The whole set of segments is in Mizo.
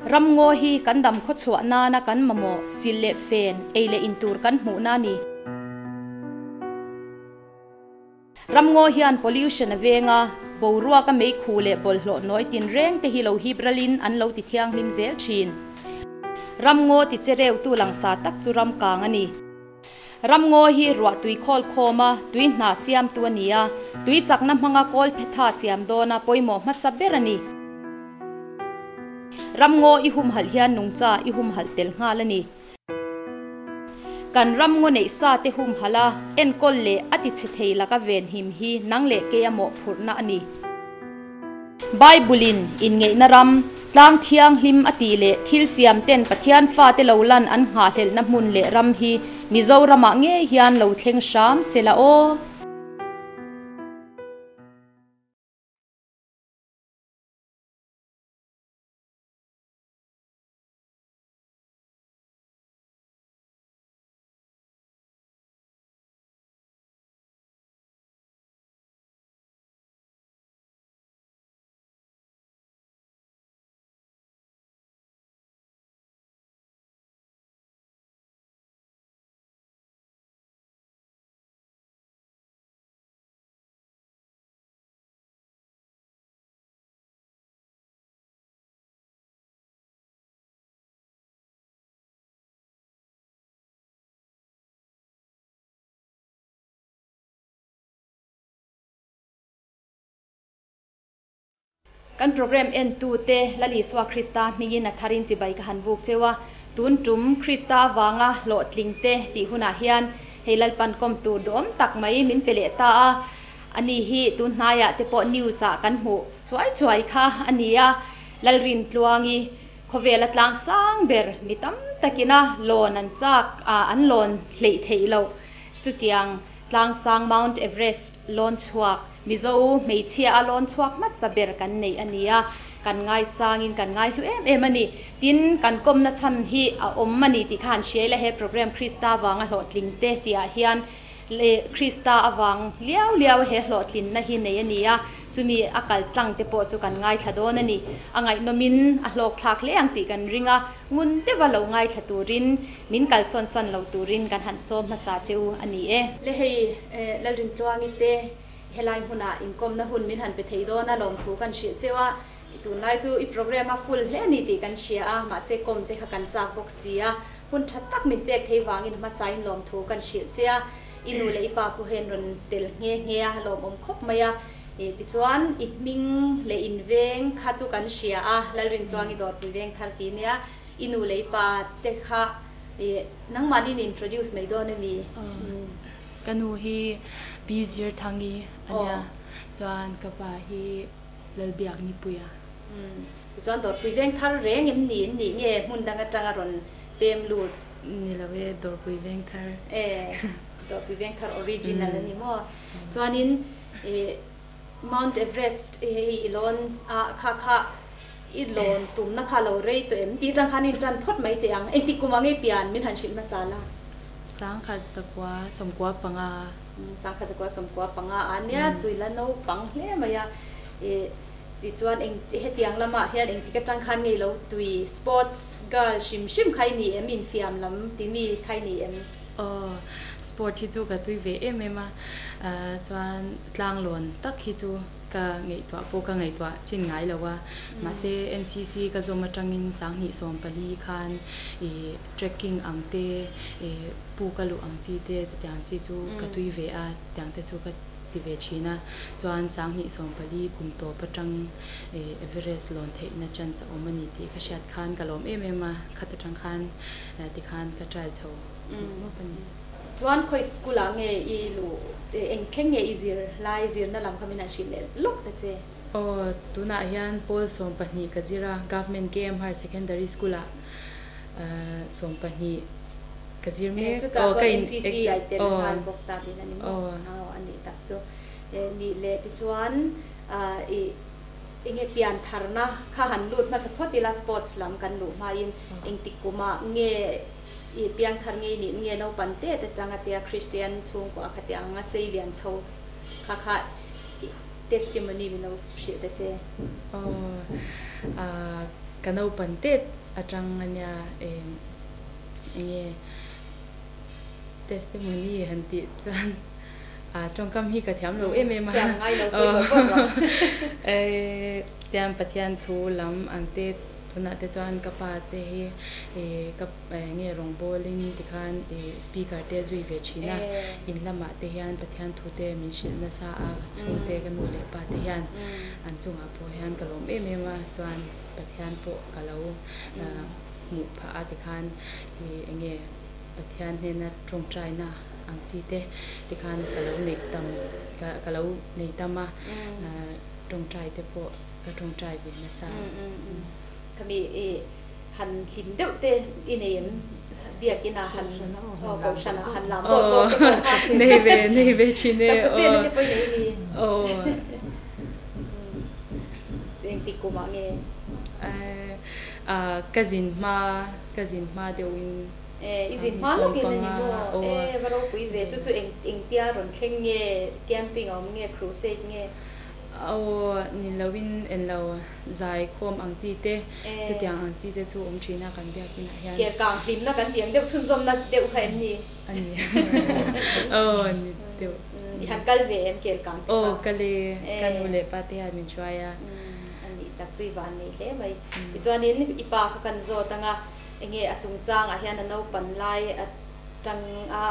Ramngaw hi kan dam khawchhuah nana kan mamawh sil leh fen, ei leh in tur kan hmuhna a ni. Ramngaw hian pollution a veng a, boruak a meikhu leh bawlhhlawh nawi tinreng te hi lo hip ralin an lo ti thianghlim zel thin. Ramngaw ti che reutu langsar tak chu ramkang a ni. Ramngaw hi ruah tui khawl khawm a, tui hna siamtu a ni a, tui chakna hmanga kawl phetha siam dawna pawimawh hmasa ber a ni. Ramngaw i humhalh hian nungcha i humhalh tel nghal a ni. Kan ramngaw neih sa te humhalh a, enkawl leh a ti chhe thei laka venhim hi nang leh keia mawhphurhna a ni. Bible-in inngeihna ram, tlang thianghlim a tih leh thil siam ten Pathian fate lo lan an nghahhlelhna hmun leh ram hi Mizoramah ngei hian lo thleng hram se la aw. Kan program entute Lal Isua Krista hmingin a tharin chibai ka han buk cheu a, tun tum Krista avanga hlawhtling te tih hunah hian hei Lalpan kawm tur duhawm tak mai min pe leh ta a, ani hi tun hnaiah te pawh news ah kan hmuh chuai chuai kha a ni a, Lalrintluangi khawvela tlang sang ber mi tam takina lawn an chak a, an lawn hleih theih loh chutiang Tlangsang Mount Everest lawn chhuak, Mizo hmeichhia a lawn chhuak hmasa ber kan neih a ni a, kan ngaisangin kan ngaihlu em em a ni. Tin, kan kawmna chhan hi a awm a ni tih kha han hria ila he program Krista avanga hlawhtling te tihah hian leh Krista avang liau liau a he hlawhtlinna hi nei a ni a, chumi a kal tlang te pawh chu kan ngaithla dawn a ni. A ngaihnawmin a hlawkthlak hle ang tih kan ring a, ngun deuha lo ngaithla turin Min kalsawn san lo turin kan han sawm hmasa che u a ni e. Le hei Lalrintluangi te helai hmunah inkawmna hun min han pe thei dawn a lawmthu kan hrilh cheu a, tunlai chu i program a full hle a ni tih kan hria a, mahse kawm che kha kan chak bawk si a, hun tha tak min pek thei vangin hmasain lawmthu kan hrilh che a, i nu leh i pa pawh hian rawn tel nghe nghe a lawmawm khawp mai a, tichuan i hming leh inveng kha chu kan hria a, Lalrintluangi dawrpui veng thar ti nia. I nu leh i pa te kha i nangmahni in introduce mai dawn a mi? Ka nu hi Pi Zirthangi a nia, chuan ka pa hi Lalbiak Nipuia. Tichuan Dawrpui veng thar reng em ni in nih nge hmun dang atanga rawn pem lut? Ni lo e, Dawrpui veng thar. E, Dawrpui veng thar original a ni maw? Chuanin i Mount Everest hei i lawn a kha kha I lawn tumna kha lo rei tawh em? Tih atang khan in tan phawt mai teh ang. Engtik kum ang i pian min han hrilh hmasa la? 1995. 1995 a nia, chui la naupang hle mai a. I tichuan eng hetiang lamah hian engtik atang khan nge i lo tui sports girl hrim hrim kha i ni em? Infiam lam ti mi kha i ni em? Aw, sport hi chu ka tui ve em em a, chuan tlanglawn tak hi chu Ka ngaihtuah pawh ka ngaihtuah chin ngai lo a, mahse NCC ka zawm atangin 2014 khan ih trekking ang te, ih pu ka luh ang chi te chutiang chi chu ka tui ve a, tiang te chu ka ti ve thin a. Chuan 2014 kum tawp atang ih Everest lawn theihna chance a awm a ni tih ka hriat khan ka lawm em em a, khat atang khan tikhan ka trial chho mawp a ni. Chuan khawi school ah nge i luh, eng thleng nge i zir lai zirna lam kha min han hrilh leh lawk ta che. Aw, tunah hian pawl 12 ka zir a, Government KM Higher Secondary School ah 12 ka zir mek. Chutah chuan NCC ah i tel nghal bawk ta tihna ni maw? Aw, a nih tak chu. Nih leh tichuan i enge pian tharna kha han lut hmasa phawt ila sports lam kan luh hmain engtik kumah nge I piangthar ngei nih nge naupang te te tanga tia Kristian chhungkua a khati ang a sei lian chho kha kha i testimony min lo hrilh ta che. Aw. Ka naupan tet atang ania eng enge testimony han tih chuan a tawngkam hi ka thiam lo em em a. Thiam ngai lo sawi bawrh bawrh rawh. Tiang Pathian thu lam ang te tunah te chuan ka pa te hi ka enge rawngbawlin tikhan speaker te zui ve thin a, in lamah te hian Pathian thu te min hrilh nasa a, ka chhungte ka nu leh pa te hian an chungah pawh hian ka lawm em em a, chuan Pathian pawh ka lo hmuh phah a tikhan enge Pathian hnena tawngtaina ang chi te tikhan ka lo neih tam ka lo nei tam a, tawngtai te pawh ka tawngtai ve nasa. Khami i han hlim deuh te i nei em? Biakin ah han aw kohhran ah han lam dawt dawt te pawh kha. Nei ve nei ve thin e Taksa chenna te pawh i nei mi? Aw. Engtik kum ah nge? Ka zin hma ka zin hma deuh in. E i zin hma lawk in a ni maw? E va ropui ve chu chu eng engtia rawn thleng nge camping a awm nge crusade nge? Aw ni lo in en lo. Zai khawm ang chi te, chutiang ang chi te chu awm thin a kan biakin ah hian. Ke kang hlimna kan tih ang deuh chhunzawmna deuh kha em ni? A ni. Aw ni deuh. I han kal ve em kel kang te kha? Aw kal e, ka nu leh pa te hian min hruai a. A nih tak chu i van nei hle mai. Tichuanin i pa kha kan zawt ang a, enge a chungchangah hian a naupan lai atanga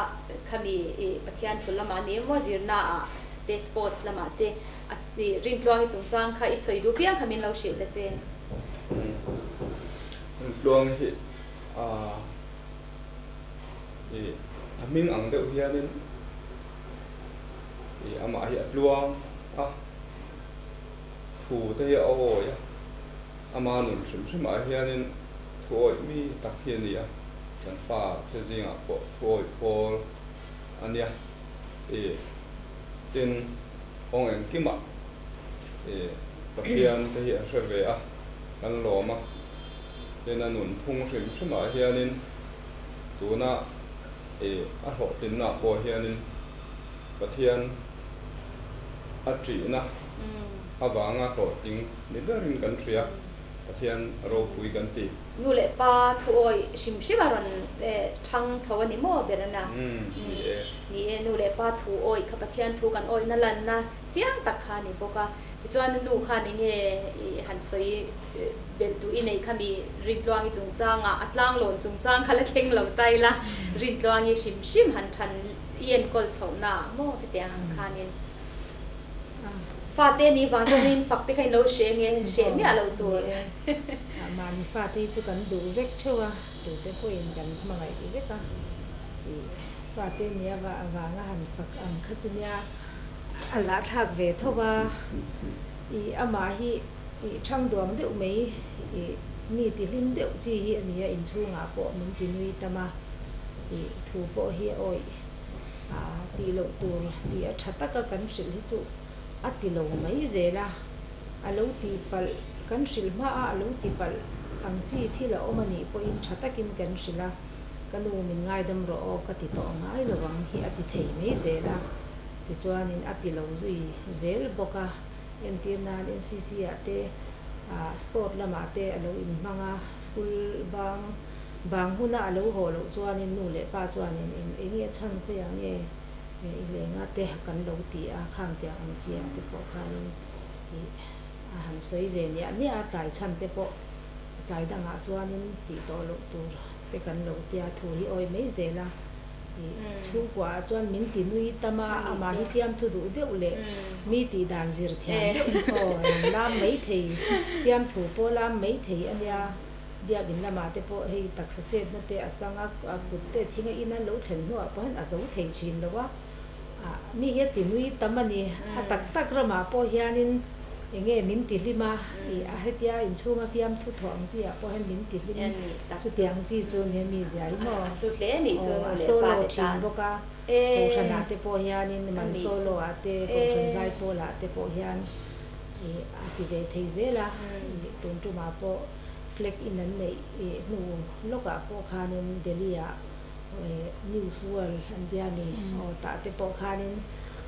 khami i Pathian thu lamah ni emaw zirna ah te sports lamah te A i Rintluangi chungchang kha i sawi duh piang kha min lo hrilh ta che. Rintluangi hi a i a hming ang deuh hianin i amah hi a tluang a, thu te hi a awi a, ama nun hrim hrimah hianin thu awih mi tak hi a ni a, kan fa te zingah pawh thu awih pawl a nia i tin kawng engkimah i Pathian te hi a hre ve a, kan lawm a, tin a nun phung hrim hrimah hianin tuna i a hlawhtlinnaah pawh hianin Pathian a ṭihna avanga hlawhtling ni berin kan hria, Pathian ropui kan ti. Nu leh pa thuawi hrim hrim a rawn thang chho a ni maw ber a na? Ni e. Ni e, nu leh pa thuawi kha Pathian thu kan awihna lanna chiang tak kha a ni bawk a. Tichuan nu khan enge i han sawi belh duh i nei kha mi Rintluangi chungchangah a tlanglawn chungchang kha la thleng lo ta ila, Rintluangi hrim hrim han than i enkawl chhohna ah maw hetiang ang khanin. Fate ni vang chuanin fak te kha in lo hre nge hreh miah lo tur. Ni e, mahni fate hi chu kan duh vek theuh a, tute pawhin kan hmangaih vek a, ih fate nia vanga han fak ang kha chu nia a zahthlak ve tho a, ih amah hi ih thang duang deuh mai ih mi ti hlim deuh chi hi a ni a, inchhungah pawh min ti nui tam a, ih thu pawh hi a awih. Tih loh tur tih a tha taka kan hrilh hi chu a ti lo mai zel a, a lo ti palh kan hrilh hma a a lo ti palh ang chi thil a awm a nih pawhin tha takin kan hrilh a, ka nu min ngaidam rawh aw ka ti tawh ngai lo ang hi a ti thei mai zel a, tichuanin a ti lo zui zel bawk a, entir nan NCC ah te sport lamah te a lo inhmang a, school bang Bang huna a lo haw loh chuanin nu leh pa chuanin eng eng nge chhan khawiah nge i lenga te kan lo ti a, khang tiang ang chi ah te pawh khanin ih a han sawi ve niah niah a, tlai chhan te pawh tlai dangah chuanin tih tawh loh tur te kan lo tia thu hi awi mai zel a, ih chhungkua ah chuan min ti nui tam a, amah hi fiamthu duh deuh leh mi tih dan zir thiam deuh aw lam lam mai thei, fiamthu pawh lam mai thei a nia. Biakinn lamah te pawh hei taksa chetna te a chang a, a kut te thing a in a lo thlen hnuah pawh hian a zo thei thin lo a, ah mi hi a ti nui tam a ni. A tak tak ramah pawh hianin eng nge min ti hlim a, ih a hetia inchhunga fiamthu thawh ang chi ah pawh hian min ti hlim chutiang chi chu nia mi zia hi maw? Aw a solo thin bawk a, kohhran ah te pawh hianin man solo ah te, kohhran zaipawl ah te pawh hian ih a ti ve thei zel a, ih tun tumah pawh flag in an neih ih hnu lawkah pawh khanin Delhi ah news world an tia mi aw tah te pawh khanin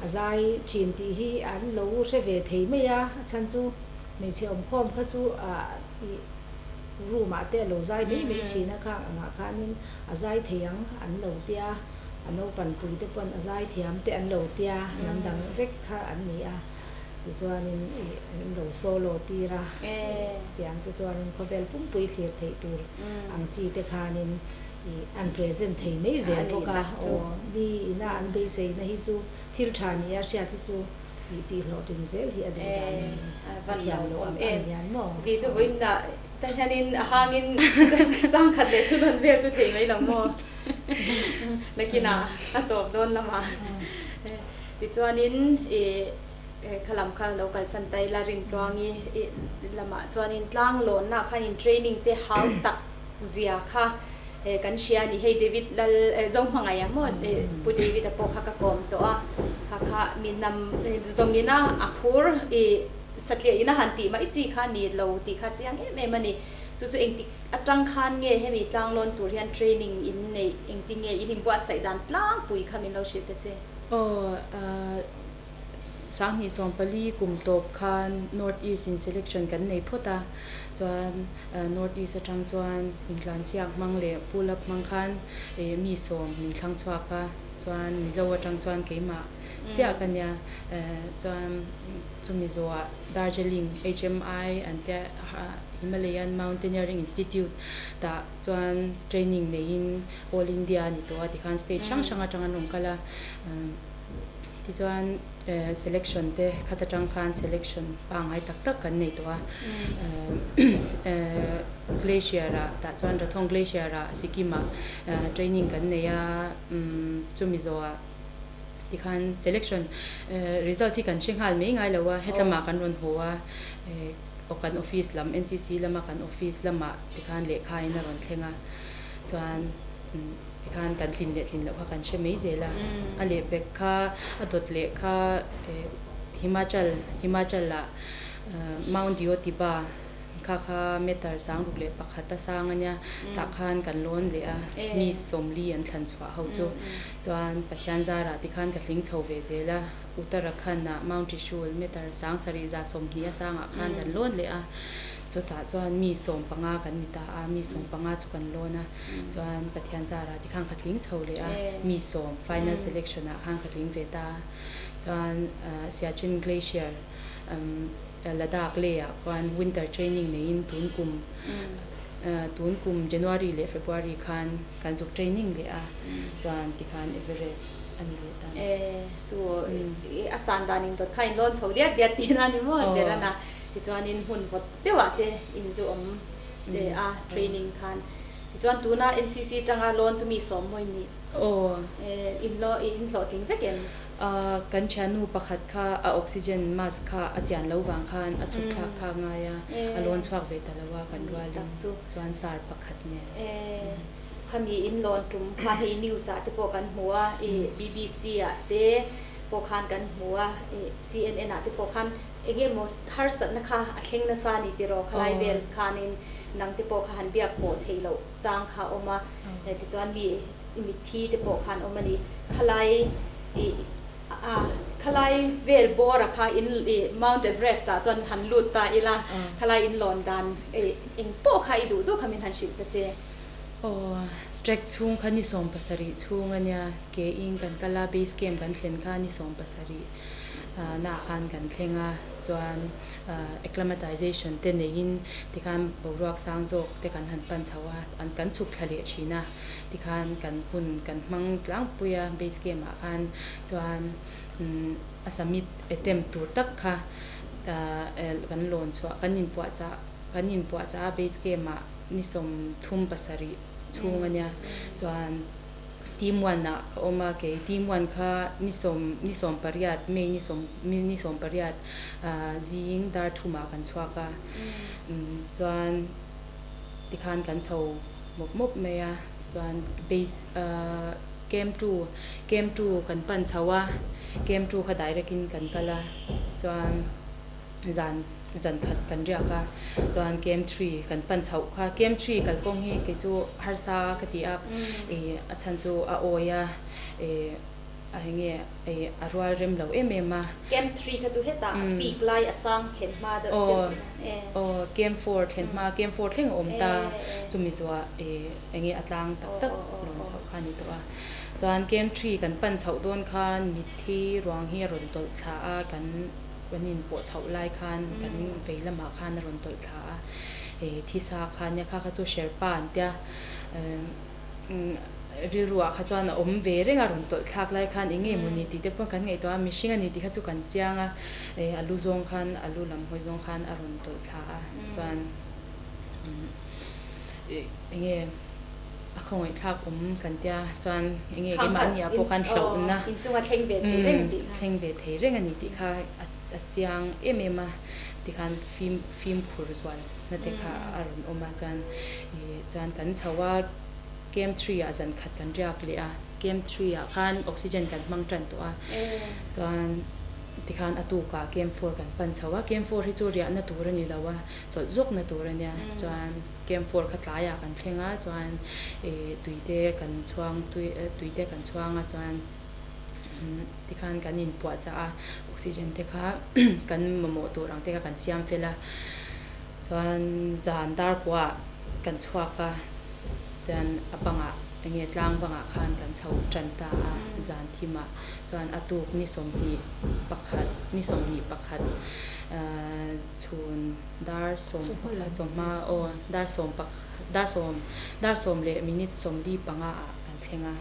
a zai thin tih hi an lo hre ve thei mai a, a chhan chu hmeichhe awmkhawm kha chu ah ih. room ah te a lo zai mai mai thin a, khang angah khanin a zai thei ang an lo tia, a naupan pui te pawn a zai thiam te an lo tia, hnam dang vek kha an ni a, tichuanin ih an lo solo tir a, tiang te chuanin khawvel pumpui thlir theih tur ang chi te khanin ih an present thei mai zel bawk a, aw mi ina an beiseina hi chu thil tha ni a hriat hi chu ih tih hlawhtling zel hi a duh dan a ni, a thiam loh ang ang hian maw. Chuti chu vawiinah ta hianin a hangin changkhat leh thunawn vel chu thei mai lo maw? Nakinah a tawp dawn lamah tichuanin ih kha lam kha lo kalsan ta ila Rintluangi lamah chuanin tlang lawnna kha in training te hau tak zia kha kan hria a ni. Hei David Lal Zohmangaih ang maw Pu David a pawh kha ka kawm tawh a, kha kha mi hnam zawngin a a phur i satliah in a han tih mai chi kha ni lo tih kha chiang em em a ni. Chu chu engtik atang khan nge hemi tlang lawn tur hian training in neih engtin nge in inbuatsaih dan tlangpui kha min lo hrilh ta che. Aw Sanghnih 14 kum tawp khan North East in selection kan nei phawt a, chuan North East atang chuan intlanchhiak hmang leh pull up hmang khan mi sawm min thlang chhuak a, chuan Mizo atang chuan keimah chiah ka nia, chuan chumi zawhah Darjeeling HMI an tia Himalayan Mountaineering Institute tah chuan training neiin All India a ni tawh a tikhan state hrang hrang atang an rawn kal a. Tichuan selection te khat atang khan selection pangngai tak tak kan nei tawh a. Glacier ah tah chuan Rathong Glacier ah Sikkim ah training kan nei a, chumi zawhah tikhan selection result hi kan hre nghal mai ngai lo a, hetlamah kan rawn haw a, kan office lam NCC lama kan office lamah tikhan lehkha in a rawn thleng a, chuan. Tikhan kan tlin leh tlin loh kha kan hre mai zel a, a lehpek kha a dawt leh kha Himachal, Himachal ah Mount Diotiba kha kha meter 61 a sang a nia, tah khan kan lawn leh a, mi 40 an thlan chhuah ho chu. Chuan Pathian zarah tikhan ka tling chho ve zel a, Uttarakhand ah Mount Trishul meter 7120 a sangah khan kan lawn leh a, chutah chuan mi 15 kan ni ta a, mi 15 chu kan lawn a. Chuan Pathian zarah tikhan ka tling chho leh a, mi 10 final selection ah khan ka tling ve ta a. Chuan Siachen Glacier Ladakh leh ah khuan winter training neiin tun kum tun kum January leh February khan kan zuk training leh a, chuan tikhan Everest a ni leh ta. E, chu a san dan in dawt kha in lawn chho diat diat tihna a ni maw? Berana tichuanin hmun vawt deuhah te in zu awm. Te a training khan tichuan tuna NCC tanga loan chu mi 10 mawi ni. Aw. In lo in hlawhtling vek em? Kan thiannu pakhat kha a oxygen mask kha a chian lo vang khan a chhuk thlak kha a ngai a, a loan chhuak ve ta lo a kan rualin chuan sar pakhat nen. Khami in loan tum khan hei news ah te pawh kan hmu a, i BBC ah te pawh khan kan hmu a, i CNN ah te pawh khan Enge maw harsatna kha a thleng nasa a ni tiraw? Khalai vel khanin nang te pawh kha han biak pawh theih loh chang kha a awm a, tichuan mi mitthi te pawh khan awm a ni. Khalai ih a khalai vel bawra kha in ih Mount Everest ah chuan han lut ta ila, khalai in lawn dan ih eng pawh kha i duh duh kha min han hrilh ta che. Aw, trek chhung kha ni 17 chhung a nia, ke in kan kal a, base camp kan thlen kha ni 17. Na khan kan thleng a, chuan acclimatization te neiin tikhan boruak sang zawk te kan han pan chho a, an kan chhuk thla leh thin a, tikhan kan hun kan hmang tlangpui a base camp ah khan chuan a summit attempt tur tak kha kan lawn chhuah kan inpuahchah kan inpuahchah a base camp ah ni 37 chhung a nia chuan. Team one ah ka awm a, kei team one kha ni sawm ni 18 May ni sawm ni 18 zing dar thum ah kan chhuak a, chuan tikhan kan chho mawp mawp mai a, chuan base camp two camp two kan pan chho a, camp two kha direct in kan kal a, chuan. Zan zan khat kan riak a, chuan Camp 3 kan pan chhoh kha. Camp 3 kalkawng hi kei chu harsa ka ti a, ih a chhan chu a awi a, ih enge a rual rem lo em em a. Camp three kha chu hetah a peak lai a sang thlen hma deuh deuh tih na e. Aw, Camp four thlen hma, Camp four thleng a awm ta, chumi zuah enge a tlang tak tak rawn chhoh kha a ni tawh a. Chuan Camp three kan pan chhoh dawn khan mitthi ruang hi a rawn tawlh thla a, kan kan inpawh chhoh lai khan kan vei lamah khan a rawn tawlh thla a, thisa kha nia kha kha chu Sherpa an tia. Rilruah kha chuan a awm ve reng a, rawn tawlh thlak lai khan eng nge maw ni tih te pawh kan ngaihtuah a, mihring a ni tih kha chu kan chiang a, a lu zawng khan, a lu lam hawi zawng khan a rawn tawlh thla a, chuan eng nge a khawngaih thlak awm kan tia, chuan eng nge keimahni ah pawh khan hlauhna thleng ve thei reng a ni tih kha a chiang em em a, tikhan fimkhur zual. Na te kha a rawn awm a, chuan ih chuan kan chho a, Camp three ah zan khat kan riak leh a, Camp three ah khan oxygen kan hmang tan tawh a, chuan tikhan a tukah Camp four kan pan chho a, Camp four hi chu riahna tur a ni lo a, chawlh zawkna tur a nia, chuan Camp four kha tlaiah kan thleng a, chuan ih tui te kan chhuang tui tui te kan chhuang a, chuan tikhan kan inpuahchah a, oxygen te kha kan mamawh tur ang te kha kan siam fel a. Chuan zan dar kuah kan chhuak a, chuan a bangah eng nge tlang bangah khan kan chho tan ta a, zan thimah chuan a tuk ni 21 ni 21 chhun dar sawm chawhma aw dar sawm dar sawm dar sawm leh minute 45 ah kan thleng a.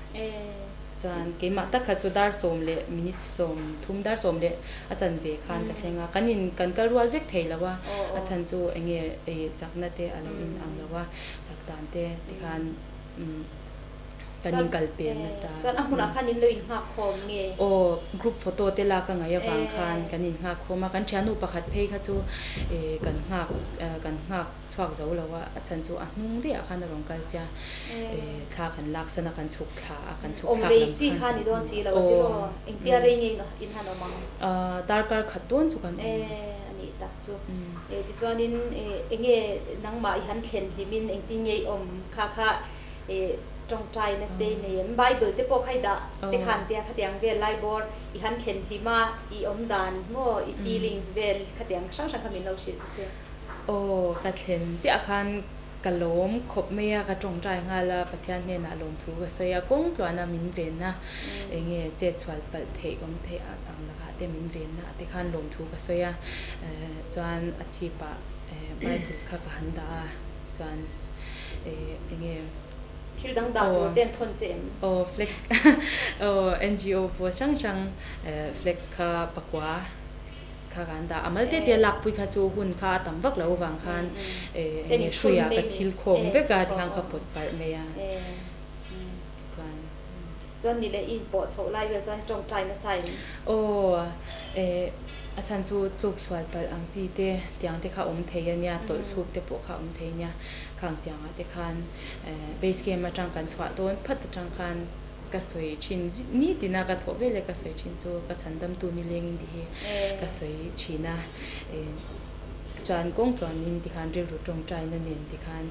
Chuan keimah tak kha chu dar sawm leh minute 30, dar sawm leh a chanve khan ka thleng a, kan in kan kal rual vek thei lo a, a chhan chu eng nge chakna te a lo in ang lo a, chak dan te tikhan umm kan in kal pen nasa. Chuan a hmunah khan in lo in nghak khawm nge? Aw, group photo te lak a ngaih avang khan kan in nghak khawm a, kan thiannu pakhat phei kha chu kan nghak kan nghak. Chhuak zo lo a, a chhan chu a hnung daih ah khan a rawn kal chia, thla kan lak san a, kan chhuk thla a, kan chhuk thlak lam khan. Awm rei chi kha ni dawn si lo a tiraw? Engtia rei nge in han awm ang? Darkar khat dawn chu kan awm. A nih tak chu. Tichuanin enge nangmah i han thlen hlimin engtin nge i awm kha kha tawngtaina te i nei em? Bible te pawh kha i dah te khan tia khatiang vel lai bawr i han thlen hlim a, i awm dan maw i feelings vel khatiang hrang hrang kha min lo hrilh che. Aw, ka thlen chiah khan ka lawm khawp mai a, ka tawngtai nghal a, Pathian hnenah lawmthu ka sawi a, kawng tluana min venna, eng nge chet chhual palh theih awm theih ang lakah te min venna te khan lawmthu ka sawi a, chuan a chhipah Bible kha ka han dah a, chuan eng nge. Thil dang dah tur te an thawn che em? Aw, flag, aw NGO pawl hrang hrang flag kha pakua. Kha kan dah a mal te te lakpui kha chu hun kha a tam vak lo avang khan eng nge hruiah ka thil khawm vek a tikhan ka pawt palh mai a tichuan. Chuan ni leh i inpawh chhoh lai vel chuan i tawngtai nasa em? Aw a chhan chu tluk sual palh ang chi te tiang te kha awm thei a nia tawlh thluk te pawh kha awm thei a nia khang tiangah te khan base camp atang kan chhuah dawn phat atang khan Ka sawi thin nitin a, ka thawh veleh ka sawi thin chu ka chhan damtu nilengin tih hi ka sawi thin a. Chuan kawng tluanin tikhan rilru tawngtaina nen tikhan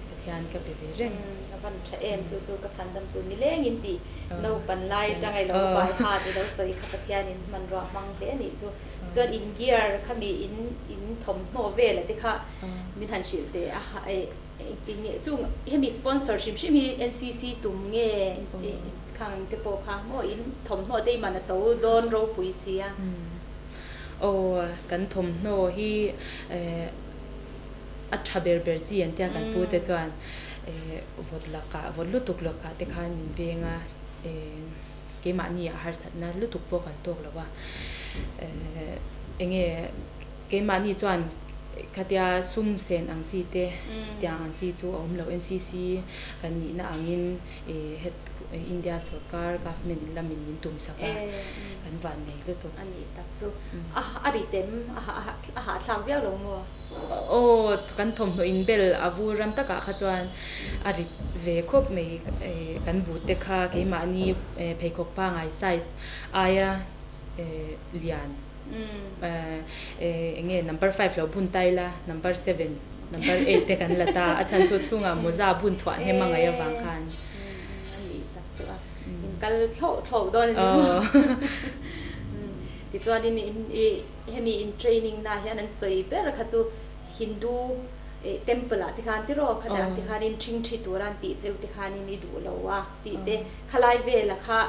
Pathian ka be ve reng. A van tha em chu chu ka chhan damtu nilengin tih naupan lai atanga i lo bai hat i lo sawi kha Pathianin hmanrua hmang hle a nih chu. Chuan in gear khami in in thawmhnaw vel a te kha min han hrilh teh a. Engtin nge chung hemi sponsor hrim hrim hi NCC tum nge khang te pawh kha maw in thawmhnaw te i man a to dawn ropui sia. Aw kan thawmhnaw hi a tha ber ber chi an tia kan pu te chuan vawt lakah vawt lutuk lakah te khan min veng a keimahni ah harsatna lutuk pawh kan tawk lo a enge Keimahni chuan khatia sum sen ang chi te tiang ang chi chu a awm lo. NCC kan nihna angin het India sorkar government lamin min tum sak a, kan van nei lutuk. A nih tak chu a ri tem a hahthlak viau lo maw? Aw, kan thawmhnaw inbel a vur ram takah kha chuan a rit ve khawp mai. Kan but te kha keimahni pheikhawk pangai size aia lian. Eng nge number five lo bun ta ila number seven number eight te kan la ta a chhan chu chhungah mawza bun thuah hnem a ngaih avang khan. A nih tak chu a. kal thlauh thlauh dawn a ni maw? Tichuanin in i hemi in training na hian an sawi ber kha chu Hindu temple ah te khan tiraw khatah te khanin ṭhingṭhi tura an tih cheu te khanin i duh lo a tih te khalai vela kha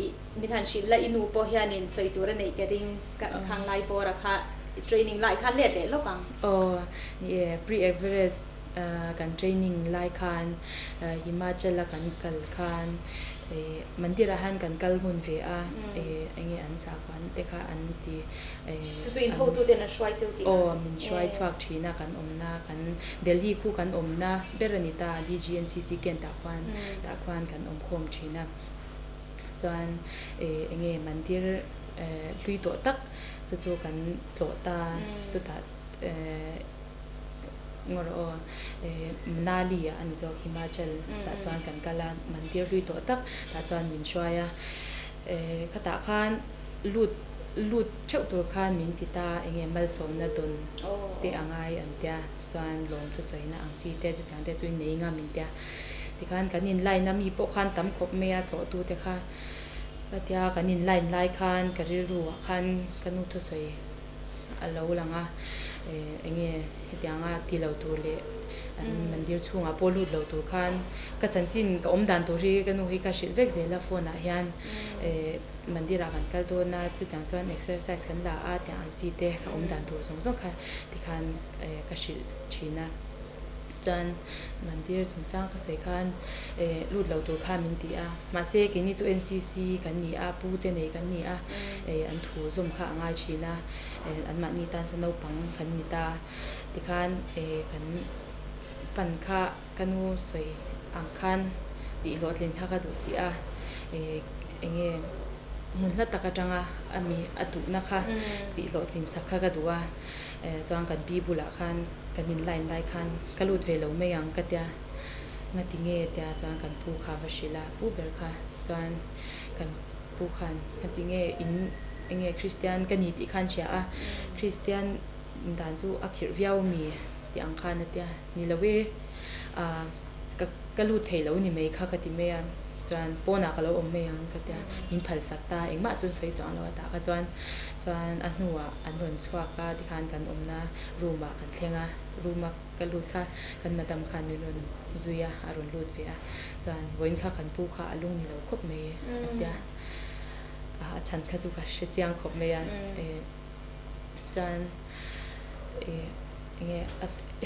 i min han hrilh la i nu pawh hianin sawi tur a neih ka ring khang lai bawra kha i training lai khan let leh lawk ang. Aw ni e, pre-Everest kan training lai khan Himachal a kan kal khan Mandir ah hian kan kal ngun ve a, enge an sakhuan te kha an ti. Chu chu in hotu ten an hruai cheu tih Aw, min hruai chhuak thin a, kan awmna kan Delhi khu kan awmna ber a ni ta, DGNCC ken tah khuan tah khuan kan awm khawm thin a. Chuan enge mandir hlui tawh tak chu chu kan tlawh ta, chutah Ngaw rawh aw, Manali ah a ni zawk Himachal tah chuan kan kal a, mandir hlui tawh tak tah chuan min hruai a, khatah khan lut lut theuh tur khan min ti ta enge malsawmna dawn te a ngai an tia chuan lawm thusawina ang chi te chutiang te chu i nei ngam in tia tikhan kan in line a mi pawh khan tam khawp mai a tlawhtu te kha ka tia kan in line lai khan ka rilru ah khan ka nu thusawi a lo lang a, enge hetianga ti lo tur leh an mandir chhungah pawh lut lo tur khan ka chanchin ka awm dan tur hi ka nu hi ka hrilh vek zel a phone ah hian mandir ah kan kal dawn a chutiang chuan exercise kan la a tiang ang chi te ka awm dan tur zawng zawng kha tikhan ka hrilh thin a. Chuan mandir chungchang ka sawi khan lut lo tur kha min ti a, mahse keini chu NCC kan ni a, pu te nei kan ni a, an thu zawm kha a ngai thin a, anmahni tan chuan naupang kan ni ta. Tikhan kan pan kha ka nu sawi ang khan tih hlawhtlin kha ka duh si a, enge hmun hla tak atanga a mi a duhna kha tih hlawhtlin chak kha ka duh a, chuan kan pi bulah khan Kan in line lai khan ka lut ve lo mai ang ka tia, ngati nge tia chuan kan pu kha va hrilh a, pu ber kha chuan kan pu khan ngati nge in enge Kristian ka ni tih khan hria a, Kristian dan chu a khirh viau mi tih ang khan a tia, ni lo e ah ka ka lut thei lo ni mai kha ka ti mai a, chuan pawnah ka lo awm mai ang ka tia, min phalsak ta engmah chuan sawi chuang lo a tah kha chuan chuan a hnuah an rawn chhuak a tikhan kan awmna room ah kan thleng a, room a ka lut kha kan madam khan min rawn zui a, a rawn lut ve a, chuan vawiin kha kan pu kha a lung ni lo khawp mai a tia, a chhan kha chu ka hre chiang khawp mai a, chuan enge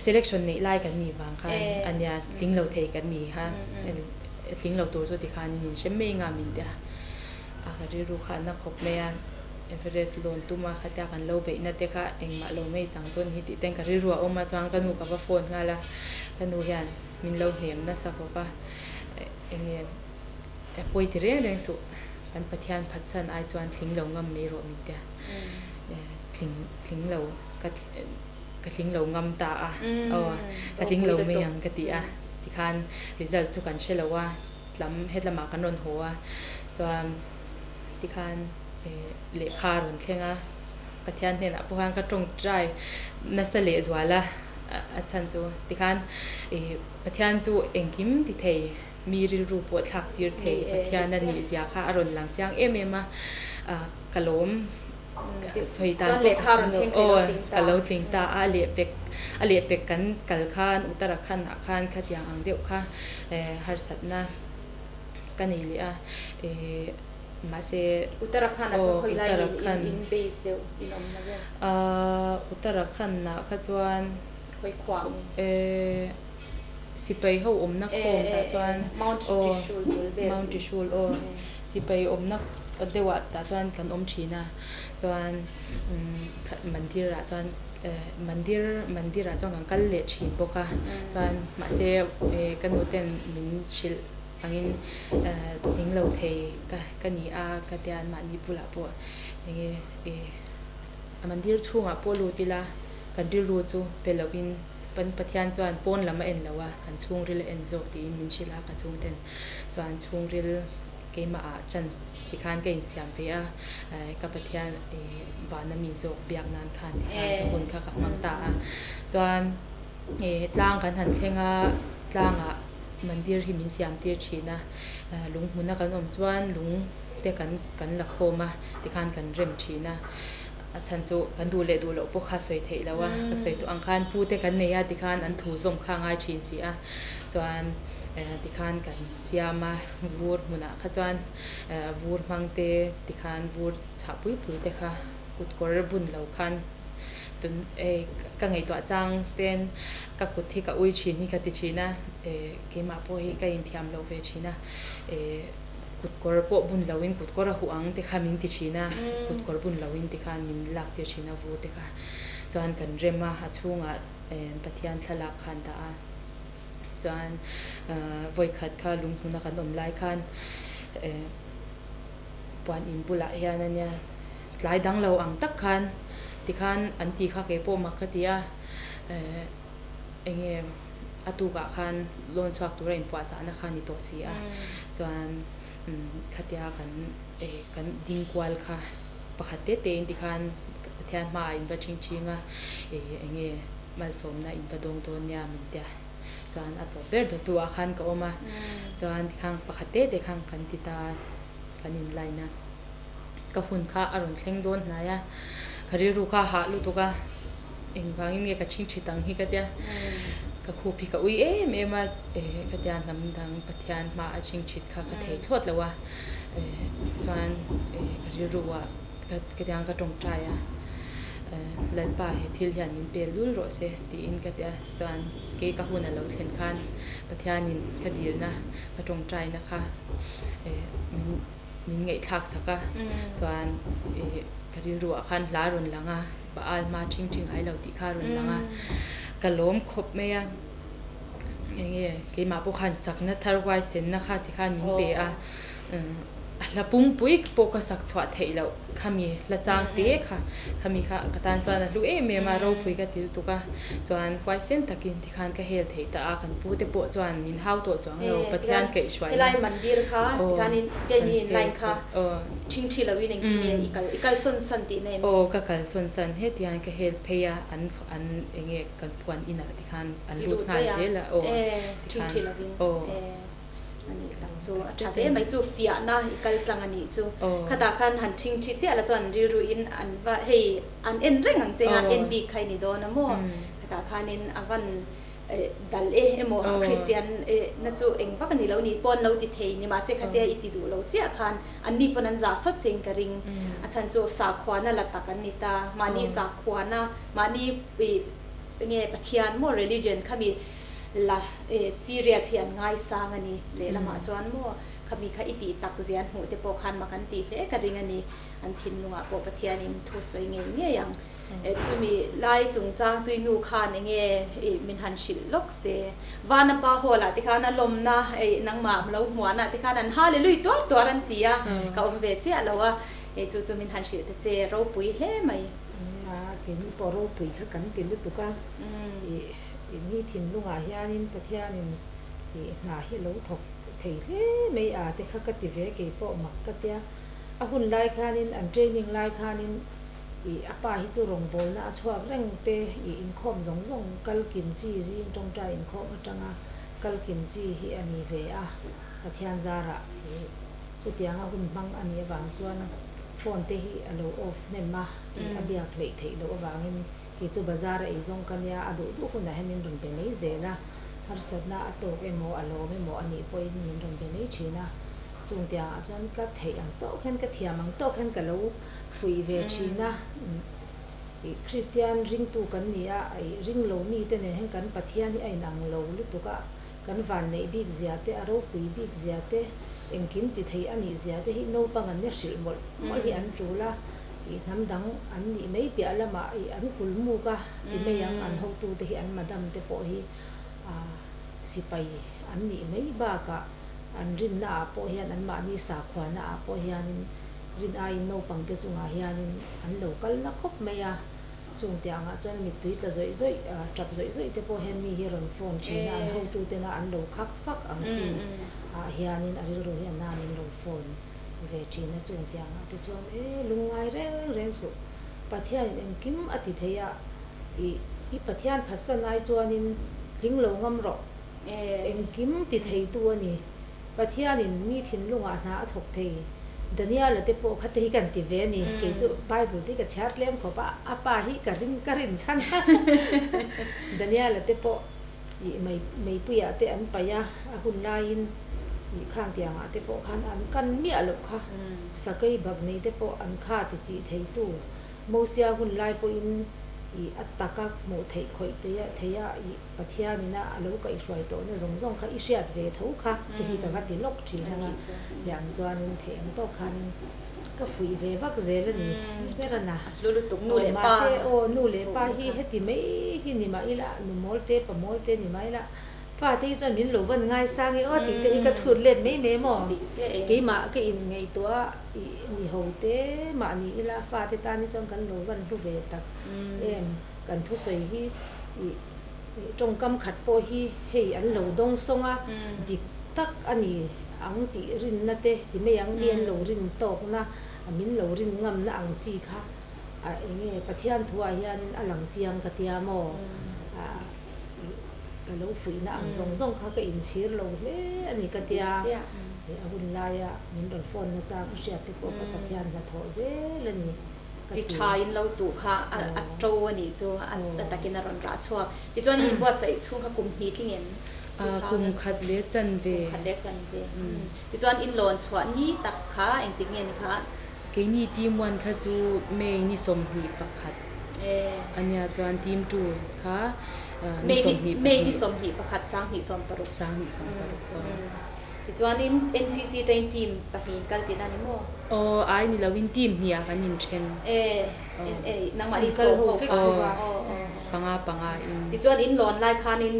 selection neih lai kan nih vang khan a nia tling lo thei kan ni kha tling lo tur chu tikhan in inhre mai nga min tia, a ka rilru kha a na khawp mai a. Everest lawn tum a khatia kan lo beihna te kha engmah lo mai chang chuan hi tih ten ka rilru a awm a chuan ka nu ka va phone nghal a, ka nu hian min lo hnem nasa khawp a, enge pawi ti reng reng suh kan Pathian phatsan ai chuan tling lo ngam mai rawh min tia, tling tling lo ka ka tling lo ngam ta a, aw ka tling lo mai ang ka ti a, tikhan result chu kan hre lo a, tlam hetlamah kan rawn haw a chuan. Tikhan lehkha a rawn thleng a, Pathian hnenah pawh khan ka tawngtai nasa leh zual a, a chhan chu tikhan Pathian chu engkim ti thei, mi rilru pawh thlak tir thei Pathian a nih zia kha a rawn lang chiang em em a, ka lawm sawi dan pawh aw ka lo tling ta a, a lehpek kan kal khan Uttarakhand ah khan khatiang ang deuh kha harsatna. Ka nei leh a, eh mahse Uttarakhand ah chuan khawi lai in in base deuh in awm na vel? Ahh Uttarakhand ah kha chuan Khawi khua nge? Eh sipai ho awmna khawm tah chuan Mount aw Trishul bul vel. Mount Trishul aw sipai awmna deuh ah tah chuan kan awm thin a, chuan mandir ah chuan mandir mandir ah chuan kan kal leh thin bawk a, chuan mahse ka nu ten min hrilh angin tling lo thei ka ka ni a ka tia mahni bulah pawh enge a mandir chhungah pawh lut ila kan rilru chu pe lovin pan Pathian chuan pawn lam a en lo a kan chhungril a en zawk tiin min hrilh a ka chhungten chuan chhungril keimah ah chance tikhan ka insiam ve a ka Pathian vana mi zawk biak nan khan tikhan ka hun kha ka hmang ta a chuan tlang kan han thleng a tlangah. Mandir hi min siam tir thin a, lung hmuna kan awm chuan lung te kan kan la khawm a, tikhan kan rem thin a, a chhan chu kan duh leh duh loh pawh kha sawi theih lo a, ka sawi tawh ang khan pu te kan nei a tikhan an thu zawm kha a ngai thin si a, chuan tikhan kan siam a, vur hmunah kha chuan vur hmang te tikhan vur chhah pui pui te kha kut kawr bun lo khan tun ka ngaihtuah chang ten ka kut hi ka ui thin hi ka ti thin a, keimah pawh hi ka inthiam lo ve thin a, kut kawr pawh bun loin kut kawr a huh ang te kha min ti thin a, kut kawr bun loin ti khan min lak tir thin a vur te kha chuan kan rem a, a chhungah Pathian thlalak khan dah a, chuan vawikhat kha lunghmuna kan awm lai khan puan in bulah hian a nia tlai dang lo ang tak khan tikhan an ti kha kei pawh mak ka ti a, eng nge a tukah khan lawn chhuak tura inpuahchahna kha a ni tawh si a, chuan khatia kan kan ding kual kha pakhat te te in tikhan Pathian hmaah in va ching ching a, eng nge malsawmna in va dawng dawn nia min tia chuan a tawp ber dawtu ah khan ka awm a, chuan tikhan pakhat te te khan kan ti ta a, kan in line a, ka hun kha a rawn thleng dawn hnai a, ka rilru kha a hah lutuk a, engvangin nge ka ching thit ang hi ka tia, ka khup hi ka ui em em a, ka tia hnam dang Pathian hma a ching thit kha ka thei thlawt lo a, chuan ka rilru ah ka ka tiang ka tawngtai a, Lalpa he thil hian min pel lul rawh se tiin ka tia, chuan kei ka hun a lo thlen khan Pathianin ka dilna ka tawngtaina kha min min ngaihthlak sak a, chuan ka rilru ah khan hla rawn lang a, Baal hma thing thing ai lo tih kha rawn lang a, ka lawm khawp mai a, eng nge keimah pawh khan chakna thar huaisenna kha ti khan min pe a, A hla pumpui pawh ka sak chhuah theih loh khami hla chang te kha, khami kha ka tan chuan a hlu em em a, ropui ka til tuk a, chuan huaisen takin tikhan ka hel theih ta a, kan pu te pawh chuan min hau tawh chuang lo, Pathian kaihhruaina Helai mandir kha tikhanin keini in line kha ṭhingṭhi loin engtin nge i kal, i kal sawn san tihna em ni? Aw ka kal sawn san, hetiang ka hel phei a, an an enge kan phuan inah tikhan an lut nghal zel a, aw tikhan aw. A nih tak chu a tha hle mai chu fiahna i kal tlang a nih chu. Khatah khan han ṭhing ṭhi chiah la chuan rilru in an va hei an en reng ang che an en bik kha i ni dawn a maw. Khatah khanin a van dal e emaw a Kristian na chu eng vak a ni lo ni pawn lo ti thei ni mahse khatia i ti duh lo chiah khan an ni pawn an zah sawt che in ka ring. A chhan chu sakhuana la tak an ni ta. Mahni sakhuana mahni enge Pathian maw religion khami La e serious hi an ngaisang a ni. Lehlamah chuan maw khami kha i tih tak zian hmuh te pawh khan mak an tih hle ka ring a ni. An thinlungah pawh Pathianin thu sawi ngei ngei ang. E chumi lai chungchang chu i nu khan enge i min han hrilh lawk se. Vanapa hall ah te khan a lawmna e nangmah lo hmuahna te khan an hallelui tuar tuar an ti a, ka awm ve chiah lo a. E chu chu min han hrilh ta che ropui hle mai. A keini pawh ropui kha kan ti lutuk a. I. I mi thinlungah hianin Pathianin i hna hi lo thawk thei hle mai a te kha ka ti ve kei pawh mak ka tia. A hun lai khanin an training lai khanin i a pa hi chu rawngbawlna a chhuak reng te i inkhawm zawng zawng kal kim chi zing tawngtai inkhawm atanga kal kim chi hi a ni ve a Pathian zarah i chutianga hun hmang a nih avang chuan phone te hi a lo off hnem a i a biak hleih theih loh avangin Kei chu bazar a ei zawng ka nia, a duh duh hunah hian min rawn be mai zel a, harsatna a tawk emaw a lawm emaw a nih pawhin min rawn be mai thin a, chung tiangah chuan ka theih ang tawk hian ka thiam ang tawk hian ka lo fuih ve thin a, ih Kristian ringtu kan ni a, ih ring lo mite nen hian kan Pathian hi a inang lo lutuk a, kan vanneih bik zia te, a ropui bik zia te, engkim ti thei a nih zia te hi naupang an ni hrilh mawlh mawlh hi an tul a. Ih hnam dang an nih mai piah lamah ih an kul muk a ti mai ang, an hotute hi an madam te pawh hi ah sipai an nih mai bakah an rinna ah pawh hian anmahni sakhuana ah pawh hianin rin aiin naupang te chungah hianin an lo kal na khawp mai a, chung tih angah chuan mittui tla zawih zawih ah tap zawih zawih te pawh hian mi hi rawn phone thin a, an hotutena an lo khak fak ang chi ah hianin a rilru hi a nan in lo phone. Ve thin a chung tiang ah te chuan e lungngai reng reng suh Pathianin engkim a ti thei a i i Pathian phatsan ai chuanin tling lo ngam rawh Engkim ti theitu a ni. Pathianin mi thinlungah hna a thawk thei. Daniel-a te pawh kha te hi kan ti ve a ni. Kei chu Bible te hi ka chhiar tlem khawp a, a pa hi ka ring ka rin chhan a. Daniel-a te pawh ih mei meipuiah te an paih a, a hun laiin ih khang tiangah te pawh khan an kan miah loh kha. Sakei bak nei te pawh an kha ti chih theitu. Mosia hun lai pawhin ih a taka hmuh theih khawih theih a ih. Pathianina a lo kaihhruai tawhna zawng zawng kha i hriat ve tho kha te hi ka va ti lawk thin ang a, tiang chuanin theih ang tawk khanin ka fuih ve vak zel a ni ber a na. Aw mahse aw nu leh pa hi heti mai hi ni mah ila nu mawl te pa mawl te ni mah ila fate hi chuan min lo van ngaisang e aw tih te hi ka chhut let mai mai maw? Keimah ka inngaihtuah a i mi ho te mah ni ila fate tan hi chuan kan lo van hlu ve tak em. Kan thusawi hi ih tawngkam khat pawh hi hei an lo dawng sawng a, dik tak a ni ang tih rinna te ti mai ang, mi an lo rin tawkna, min lo rin ngamna ang chi kha a eng nge Pathian thuah hianin a lang chiang ka tia maw? Ih ka lo fuihna ang zawng zawng kha ka inchhir lo hle a ni ka tia, a hun laia min rawn phone na chang ka hriat te pawh kha Pathian hnathawh zel a ni. Chi tha in lo tuh kha a to a nih chu a takin a rawn rah chhuak. Tichuan in inbuatsaih chhung kha kum hnih tling em? Kum khat leh chanve. Kum khat leh chanve. Tichuan in lawn chhuah ni tak kha engtik nge ni kha? Keini team one kha chu May ni 21 a nia chuan team two kha ni 22. May ni 21 2016. 2016 aw. Tichuanin NCC train team pahnih in kal tihna ni maw? Aw, ai ni loin team hnih ah kan inthen. E, e, nangmah ni sawm ho kha. Aw, panga panga in. Tichuan in lawn lai khanin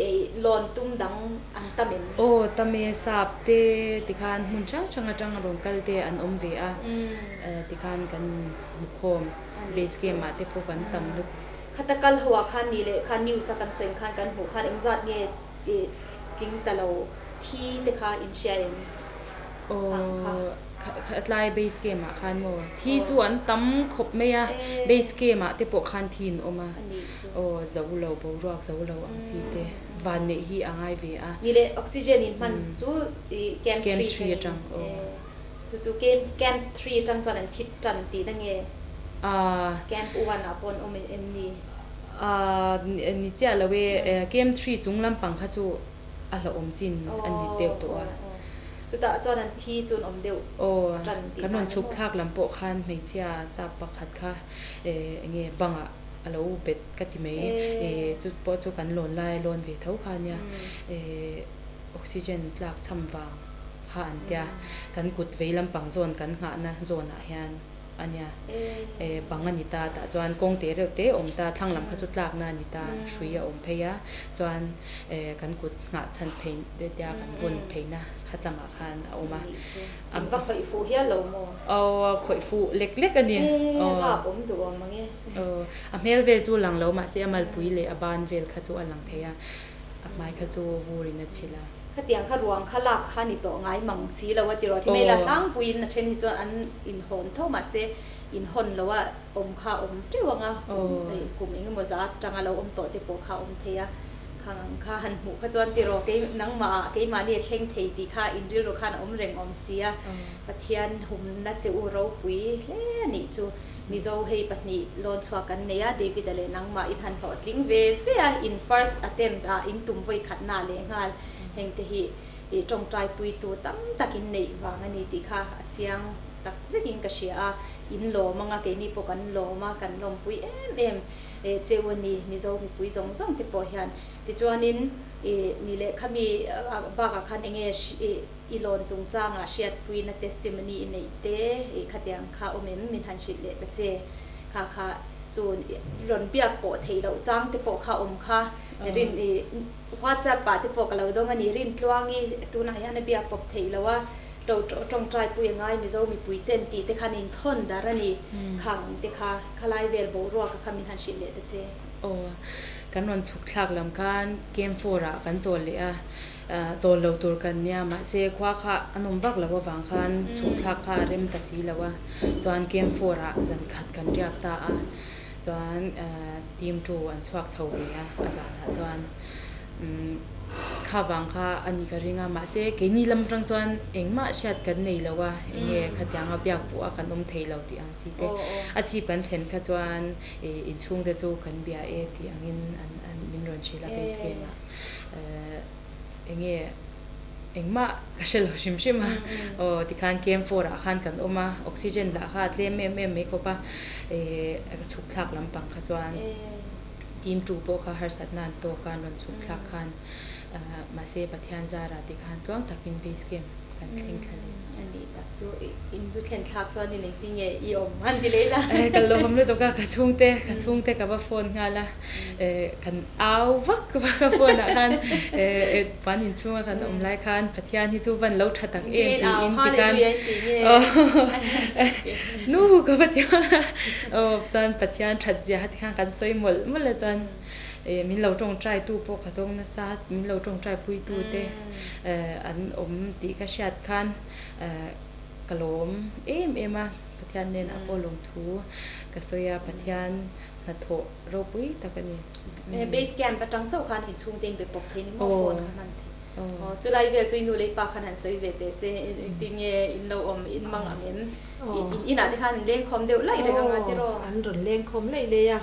e lawn tum dang an tam em? Aw, tam e, sap te tikhan hmun hrang hrang atang rawn kal te an awm ve a, tikhan kan inhmukhawm base camp ah te pawh kan tam lutuk. Khata kal ho ah khan ni leh kha news a kan sawi khan kan hmuh khan engzat nge tling ta lo thi te kha in hria em? Ang kha. Aw, tlai base camp ah khan maw? Thi chu an tam khawp mai a, base camp ah te pawh khan thi an awm a. Aw, zo lo, boruak zo lo ang chi te van neih hi a ngai ve a. Ni leh oxygen in hman chu camp three atangin chu chu camp three atang chuan an thi tan tihna nge? Camp one ah pawh an awm em ni? Aaa ni chiah lo e, Camp three chung lampang kha chu a hlauhawm chin a ni deuh tawh a. Chutah chuan an thi chu an awm deuh tan tih Kan rawn chhuk thlak lam pawh khan hmeichhia sap pakhat kha eng nge bangah a lo bet ka ti mai e, chu pawh chu kan lawn lai a lawn ve tho kha ania e, oxygen tlak cham vang kha an tia, kan kut vei lampang zawn kan nghahna zawnah hian. a nia. E, bang a ni ta, tah chuan kawng te reuh te a awm ta, thlang lam kha chu tlakna a ni ta, hrui a awm phei a, chuan e, kan kut nghah chhan phei tia kan vawn pheina khat lamah khan a awm a. An va khawih fuh hial lo maw? Aw, a khawih fuh lek lek a ni. E, rap awm duh awm ang e. Aw, a hmel vel chu lang lo mahse a malpui leh a ban vel kha chu a lang thei a, a hmai kha chu vurin a chhilh a. Khatiang kha ruang kha lak kha ni tawh ngai mang si lo a ti rawh. Ti mai la tlangpuiin a then hi chuan an inhawn tho mahse inhawn lo a awm kha awm teuh ang a, kum eng emaw za atanga lo awm tawh te pawh kha awm thei a. Khang ang kha han hmuh kha chuan ti rawh kei nangmah ah keimahni a thleng thei tih kha in rilru khan a awm reng awm si a. Pathian humna che u ropui hle a nih chu. Mizo hei pahnih lawn chhuak kan nei a, David-a leh nangmah in han hlawhtling ve ve a, in first attempt ah in tum vawi khatna leh nghal heng te hi i tawngtai puitu tam tak in neih vang a ni tih kha a chiang tak zet in ka hria a, in lawm anga keini pawh kan lawm a, kan lawmpui em em cheu a ni Mizo mipui zawng zawng te pawh hian. Tichuanin i ni leh khami bakah khan enge i I lawn chungchangah hriatpuina testimony i neih te i khatiang kha awm em min han hrilh leh ta che. Kha kha chu rawn biak pawh theih loh chang te pawh kha awm kha rin i WhatsApp ah te pawh ka lo dawng a ni. Rintluangi tunah hian a biak pawp theih loh a, to tawngtai pui a ngai Mizo mipui ten tih te khan inthawn dar a ni. Khang te kha khalai vel boruak a kha min han hrilh leh ta che. Aw, kan rawn chhuk thlak lam khan Camp four ah kan chawl leh a. Chawl lo tur kan nia, mahse khua kha a nawm vak lo avang khan chhuk thlak kha a rem ta si lo a, chuan Camp four ah zan khat kan riak ta a, chuan team two an chhuak chho ve a, a zanah chuan Kha vang kha a ni ka ring a, mahse keini lam atang chuan engmah hriat kan nei lo a, enge khatianga biak pawh a kan awm thei lo tih ang chi te. A chhip kan thlen kha chuan inchhung te chu kan bia e tih angin an min rawn hrilh a base camp ah. Enge engmah ka hre lo hrim hrim a, aw tikhan camp four ah khan kan awm a, oxygen lah kha a tlem em em mai khawp a, chhuk thlak lampang kha chuan. Team tu pawh kha harsatna an tawk a, an rawn chhuk thlak khan mahse Pathian zara ti khan tluang takin base camp kan thleng thla leh. A nih tak chu in zu thlen thlak chuan in engtin nge i awm han ti leh ila. Ka lawm lutuk a, ka chhungte ka chhungte ka va phone nghal a, kan au vak vak a phone ah khan puan inchhunga kan awm lai khan Pathian hi chu van lo tha tak em tiin ti khan nu ka va ti a, aw chuan Pathian that zia kha ti khan kan sawi mawlh mawlh a chuan min lo tawngtai tu pawh ka dawng nasa min lo tawngtai pui tu te an awm tih ka hriat khan ka lawm em em a Pathian hnenah pawh lawmthu ka sawi a Pathian hnathawh ropui tak a ni. Base camp atang chauh khan inchhungte in be pawp thei ni maw phone kha hman thei. Aw chulai vel chu i nu leh i pa khan han sawi ve teh se engtin nge in lo awm in mang ang em? In inah te khan an lengkhawm deuh laih reng anga tiraw? Aw an rawn lengkhawm laih laih a,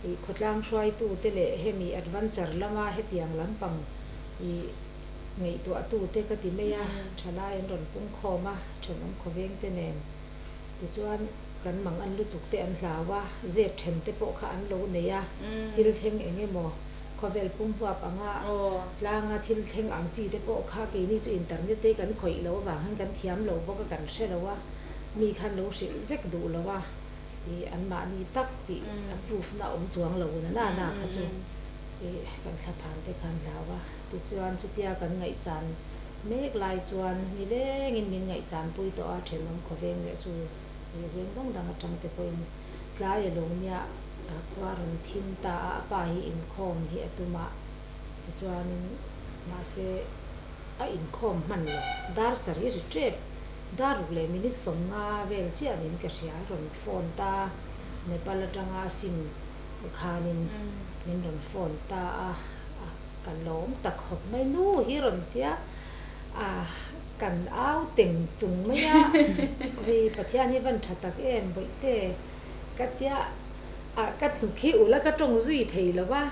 i khawtlang hruaitu te leh hemi adventure lama hetiang lampang i ngaihtuahtu te ka ti mai a, thalai an rawn pungkhawm a, thenawm khawveng te nen tichuan kan mang an lutuk te an hlau a, zep then te pawh kha an lo nei a, thil thleng eng emaw khawvel pum huap anga tlanga thil thleng ang chi te pawh kha keini chu internet te kan khawih loh avang hian kan thiam lo bawk a, kan hre lo a, mi khan lo hrilh vek duh lo a, ih anmahni tak tih a proof na awm chuang lo na na na kha chu ih kan thlaphan te khan hlau a, tichuan chutia kan ngaihchan Mek lai chuan nilengin min ngaihchanpui tawh a, thenawm khawveng leh chu veng dang dang atang te pawhin tlai a lo nia khua rawn thim ta a, a pa hi inkhawm hi a tum a, tichuanin mahse a inkhawm hman lo, dar sarih ri tep, dar ruk leh minute 50 vel chiah niin ka hria, a rawn phone ta, Nepal atanga a sim khanin min rawn phone ta a. Ka lawm ta khawp mai nu hi rawn tia a kan au teng tung mai a, hei Pathian hi van tha tak em bawihte ka tia a ka hnuk hi ula ka tawng zui thei lo va,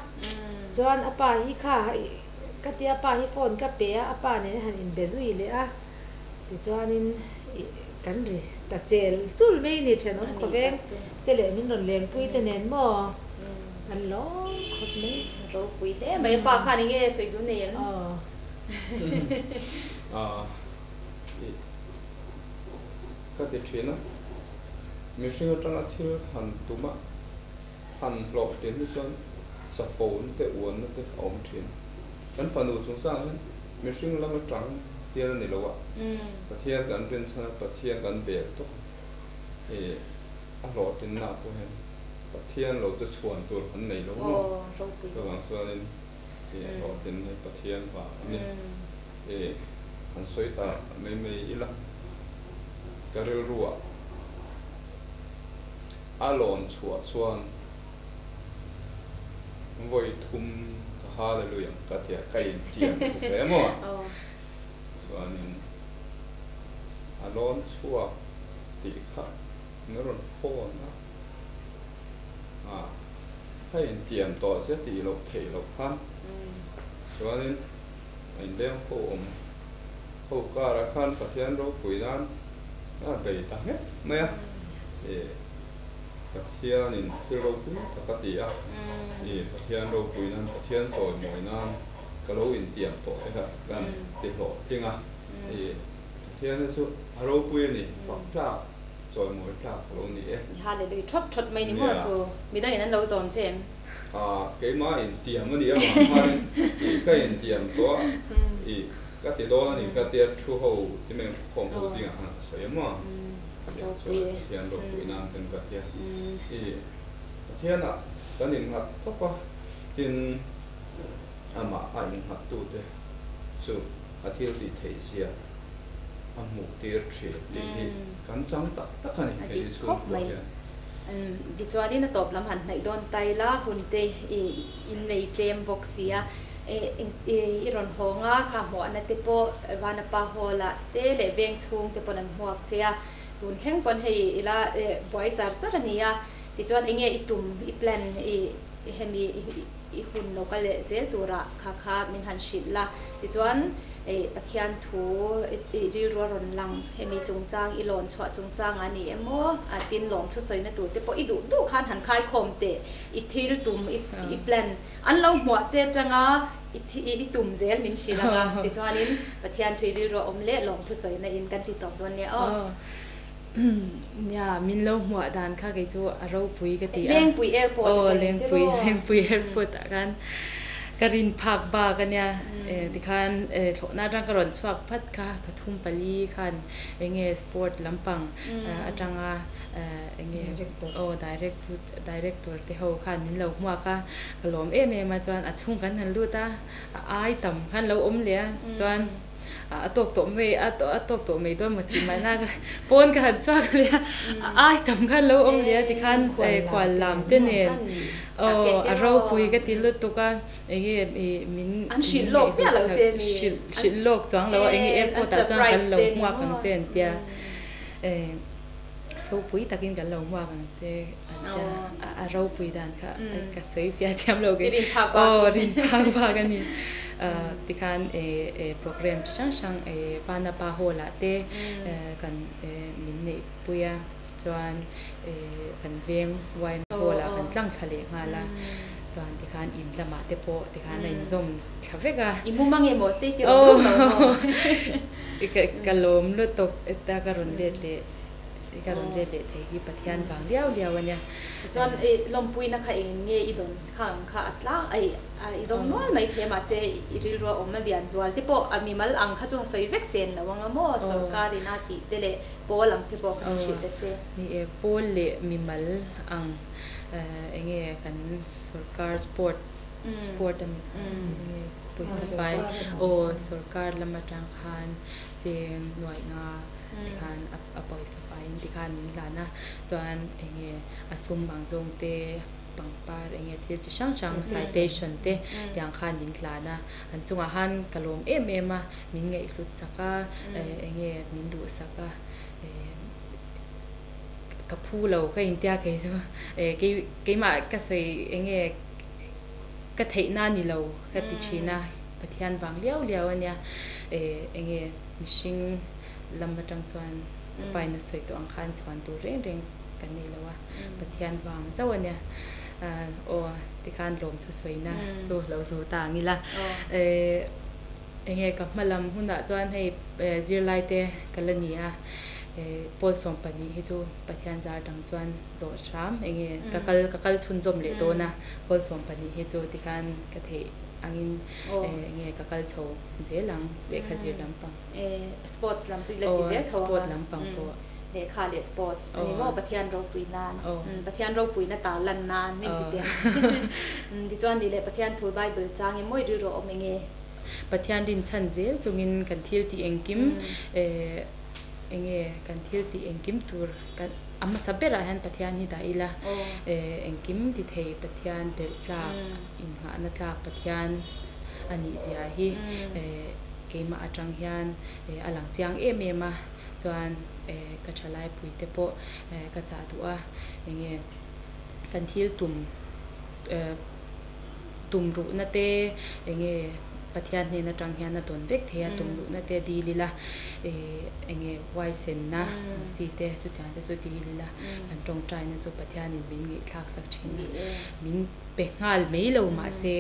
chuan a pa hi kha ka tia pa hi phone ka pe a, a pa nen han inbe zui leh a, tichuanin kan ri ta chel chul mai ni thenawm khawveng te leh min rawn lengpui te nen maw. Kan lawm khawp mai. Ropui hle mai a pa khan enge sawi dun nei em? Aw. Ka ti thin a, mihring atanga thil han tum a, han hlawh tin hi chuan chapona te uanna te a awm thin. Kan fanu chungchangah hian mihring lam atang hian a ni lo a, Pathian kan rinchhan a, Pathian kan bel tawk a, ih a hlawhtlinna pawh hian Pathian lo chu chhuan tur kan nei lo maw? Chuvang chuanin i hlawhtlin hi Pathian vang a ni. I han sawi ta mai mai ila, ka rilruah a lawn chhuah chuan vawi thum ka hallelujah ang ka tia ka intiam thu hle maw? Chuanin a lawn chhuak tih kha min rawn phone a. A ka intiam tawh zia tih loh theih loh khan chuanin a inleng ho awm ho karah khan Pathian ropui nan a bei ta nghet mai a, ih Pathianin thil ropui tak a ti a, ih Pathian ropui nan Pathian chawimawi nan ka lo intiam tawh te kha kan ti hlawhtling a, ih Pathian hi chu a ropui a ni fak tlak. Chawimawi tlak a lo ni e. Hallelujah thawt thawt mai ni maw chu midangin an lo zawm che em? Aaa keimah intiam a nih avang khanin ih ka intiam tawh a ih ka ti dawn a ni ka tia thu ho ti meng thu khawm ho zingah khan ka sawi a maw tiang chuan Pathian ropui nan ten ka tia ih Pathianah kan innghat tawp a tin amah a innghat tute chu a thil tih theih zia a hmuh tir thin tih hi kan chang tak tak a ni hei hi chhungkua hian. Tichuanin a tawp lam han hnaih dawn ta ila hun te i innei tlem bawk si a. I rawn hawng a, kha hmuahna te pawh Vanapa Hall ah te leh veng chhung te pawn an hmuak che a, tun thleng pawn hei ila buai char char a ni a, tichuan enge i tum, i plan i hemi i hun lo kal leh zel turah kha kha min han hrilh la, tichuan Pathian thu i rilru a rawn lang, hemi chungchang i lawn chhuah chungchang a ni emaw, tin lawm thusawina tur te pawh i duh duh khan han khaikhawm teh, i thil tum, i plan. An lo hmuah che atanga i thi i tum zel min hrilh ang a, tichuanin Pathian thui rilru a awm leh lawm thusawina in kan ti tawp dawn nia aw. Nia, min lo hmuah dan kha kei chu a ropui ka ti a. Lengpui Airport a tawng te rawh. Lengpui Airport ah khan ka rin phak bak a nia. Tikhan thlawhna atang ka rawn chhuak phat kha pathum pali khan enge sport lampang atanga enge aw direct Director te ho khan min lo hmuak a, ka lawm em em a, chuan a chhung kan han lut a, a ai tam khan lo awm leh a, chuan a tawk tawh mai a a tawk tawh mai dawn maw tih mahna ka pawn ka han chhuak leh a, a ai tam khan lo awm leh a tikhan khual lam te nen aw a ropui ka ti lutuk a, enge ih min hrilh lawk miah lo che mi hrilh lawk chuang lo a, enge airport ah chuan kan lo hmuak ang che an tia. Ropui takin kan lo hmuak ang che an ti a, a ropui dan kha ka sawi fiah thiam lo kei. Aw rin phak bak a ni. Tikhan program chi hrang hrang Vanapa Hall ah te kan min neih pui a, chuan kan veng YMA Hall ah kan tlang thla leh nghal a, chuan tikhan in lamah te pawh tikhan a inzawm thla vek a. I mum ange maw te i ti rawn rum lo maw? Ka lawm lutuk ta ka rawn let leh ka rawn let leh thei hi Pathian vang liau liau a nia. Tichuan i lawmpuina kha engin nge i dawn kha ang kha a tlang ai i dawng nual mai thei a mahse i rilru a awm a lian zual te pawh a mimal ang kha chu a sawi vek sen lo ang a maw sorkar in a tih te leh pawl ang te pawh khan hrilh ta che. Ni e, pawl leh mimal ang enge kan sorkar sport sport a ni kha enge pawisa fai aw sorkar lam atang khan cheng nuaih nga tikhan a pawisa faiin tikhan min hlan a chuan enge a sum ang zawng te pangpar enge thil chi hrang hrang citation te tiang khan min hlan a an chungah khan ka lawm em em a min ngaihhlut sak a enge min duhsak a ka phu lo ka intia kei chu kei keimah ka sawi enge ka theihna ni lo ka ti thin a, Pathian vang liau liau a nia, enge mihring lam atang chuan ka pa in a sawi tawh ang khan chhuan tur reng reng kan nei lo a, Pathian vang chauh a nia, aw tikhan lawmthu sawina chu lo zo ta ang ila, enge ka hma lam hunah chuan hei zirlai te ka la ni a, pawl 12 hi chu Pathian zar dang chuan zawh hram enge ka kal ka kal chhunzawm leh dawn a pawl 12 hi chu tikhan ka theih angin enge ka kal chho zel ang lehkha zir lampang. Sports lam chu i la ti zel tho ang a. Sport lampang pawh. Lehkha leh sports a ni maw Pathian ropui nan Pathian ropuina ta lan nan min ti teh ang. Tichuan nih leh Pathian thu Bible chang i mawi rilru a awm enge? Pathian rinchhan zel chungin kan thil tih engkim Enge kan thil tih engkim tur kan a hmasa berah hian Pathian hi dah ila, engkim ti thei Pathian belh tlak, innghahna tlak Pathian a nih zia hi keimah atang hian a lang chiang em em a, chuan ka thalai pui te pawh ka chah duh a, enge kan thil tum tum ruhna te enge Pathian hnen atang hian a dawn vek thei a, tum ruhna te dil ila enge huaisenna ang chi te chutiang te chu dil ila kan tawngtaina chu Pathianin min ngaihthlak sak thin a, min pe nghal mai lo mahse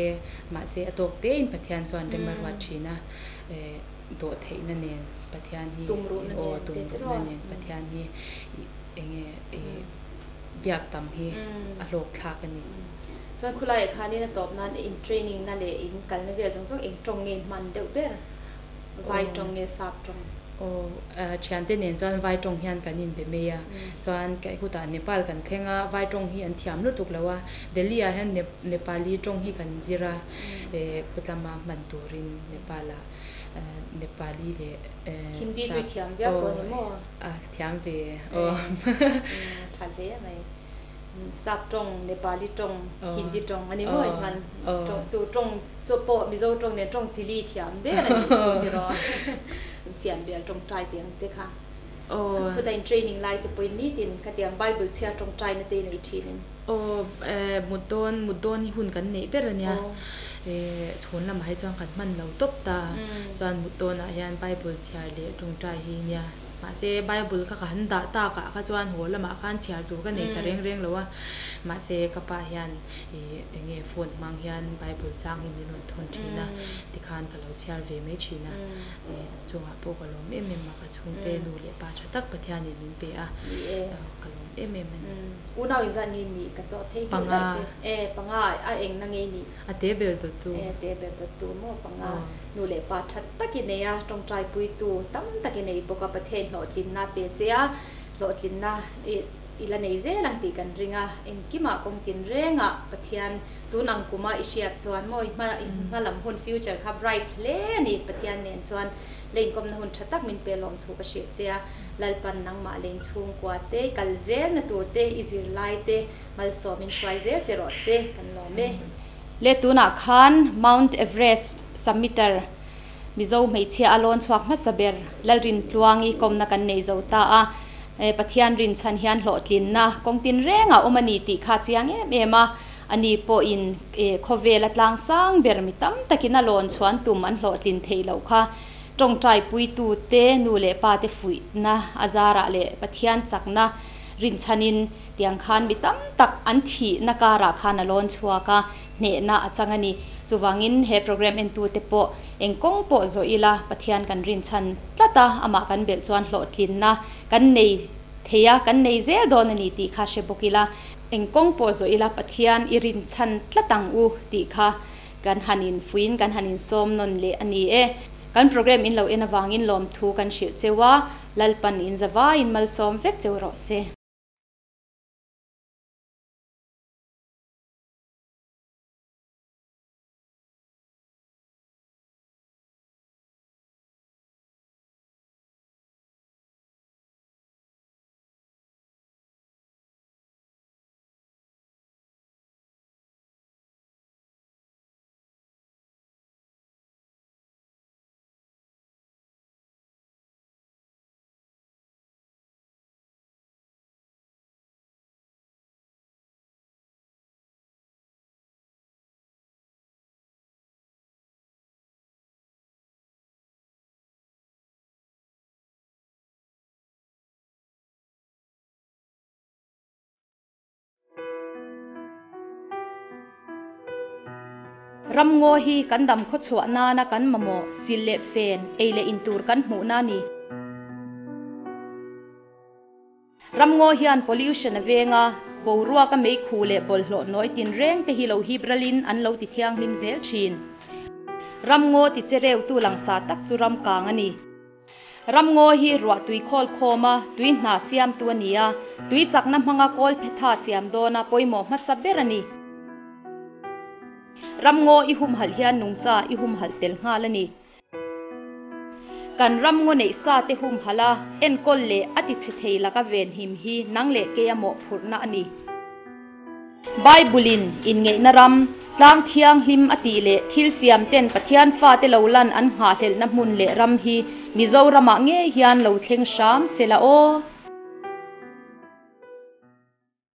mahse a tawk tein Pathian chuan rem a ruat thin a, dawh theihna nen Pathian hi aw tum ruhna nen Pathian hi enge biak tam hi a hlawk thlak a ni. Chuan khulaiah khanin a tawp nan in training na leh in kalna vel zawng zawng eng tawng nge hman deuh ber? Vai tawng nge sap tawng? Aw, thiante nen chuan vai tawng hian kan inbe mai a, chuan ka hutah Nepal kan thleng a, vai tawng hi an thiam lutuk lo a, Delhi ah hian Nepali tawng hi kan zir a, khutlama hman turin Nepal ah Nepali leh Hindi chu i thiam viau tawh ni maw? A thiam ve aw. Tha hle mai. Sap tawng, Nepali tawng, Hindi tawng a ni maw hman tawng chu tawng chu pawh Mizo tawng nen tawng chili thiam der a nih chu tiraw fianrial tawngtai tih ang te kha khuta in training lai te pawhin nitin khatiang Bible chhiar tawngtaina te i nei thin em? Aw mut dawn mut dawn hi hun kan neih ber a nia chhun lamah hi chuan kan hman lo tawp ta chuan mut dawnah hian Bible chhiar leh tawngtai hi nia. Mahse, Bible kha ka han dah takah kha chuan haw lamah khan chhiar tur ka nei ta reng reng lo a. Mahse, ka pa hian ih eng nge phone hmang hian Bible chang hi min rawn thawn thin a, tikhan ka lo chhiar ve mai thin a. Ih an chungah pawh ka lawm em em a, ka chhungte nu leh pa tha tak Pathianin min pe a, ka lawm em em a ni. Unau inzah nge nih ka chawh thei nghilh daih che. E, panga a engna nge nih? A te ber dawttu. E, te ber dawttu maw panga. Nu leh pa that tak i nei a, tawngtaipuitu tam tak i nei bawk a, Pathian hlawhtlinna pe che a, hlawhtlinna i i la nei zel ang tih kan ring a, engkimah kawng tin rengah Pathian tun ang kuma i hriat chuan maw i hma i hma lam hun future kha bright hle a ni, Pathian nen chuan leinkawmna hun tha tak min pe lawm thu ka hrilh che a, Lalpan nangmah leng chhungkua te, i kal zelna tur te, i zirlai te malsawm in hruai zel che rawh se, kan lawm e. Le tunah khan Mount Everest summiter Mizo hmeichhia a lawn chhuak hmasa ber Lalrintluangi kawmna kan nei zo ta a, Pathian rinchhan hian hlawhtlinna kawng tin rengah awm a ni tih kha chiang em em a, ani pawhin khawvela tlang sang ber mi tam takin a lawn chhuan tum an hlawhtlin theih loh kha tawngtai puitute nu leh pa te fuihna a zarah leh Pathian chakna rinchhanin Tiang khan mi tam tak an thihna karah khan a lawn chhuak a, hnehna a chang a ni. Chuvangin he program entute pawh eng kawng pawh zawh ila Pathian kan rinchhan tlat a, amah kan belh chuan hlawhtlinna kan nei thei a, kan nei zel dawn a ni tih kha hre bawk ila. Eng kawng pawh zawh ila Pathian i rinchhan tlat ang u tih kha kan han infuiin kan han insawm nawn leh a ni e. Kan program in lo en avangin lawmthu kan hrilh cheu a, Lalpan inzavaiin malsawm vek cheu rawh se. Ramngaw hi kan dam khawchhuah nana kan mamawh sil leh fen, ei leh in tur kan hmuhna a ni. Ramngaw hian pollution a veng a, boruaka meikhu leh bawlhhlawh nawi tinreng te hi lo hip ralin an lo ti thianghlim zel thin. Ramngaw ti che reutu langsar tak chu ramkang a ni. Ramngaw hi ruah tui khawl khawm a, tui hna siamtu a ni a, tui chakna hmanga kawl phetha siam dawna pawimawh hmasa ber a ni. Ramngaw i humhalh hian nungcha i humhalh tel nghal a ni. Kan ram ngaw neih sa te humhalh a, enkawl leh a ti chhe thei laka venhim hi nang leh keia mawhphurhna a ni. Bible-in inngeihna ram, tlang thianghlim a tih leh thil siam ten Pathian fate lo lan an nghahhlelhna hmun leh ram hi Mizoramah ngei hian lo thleng hram se la aw.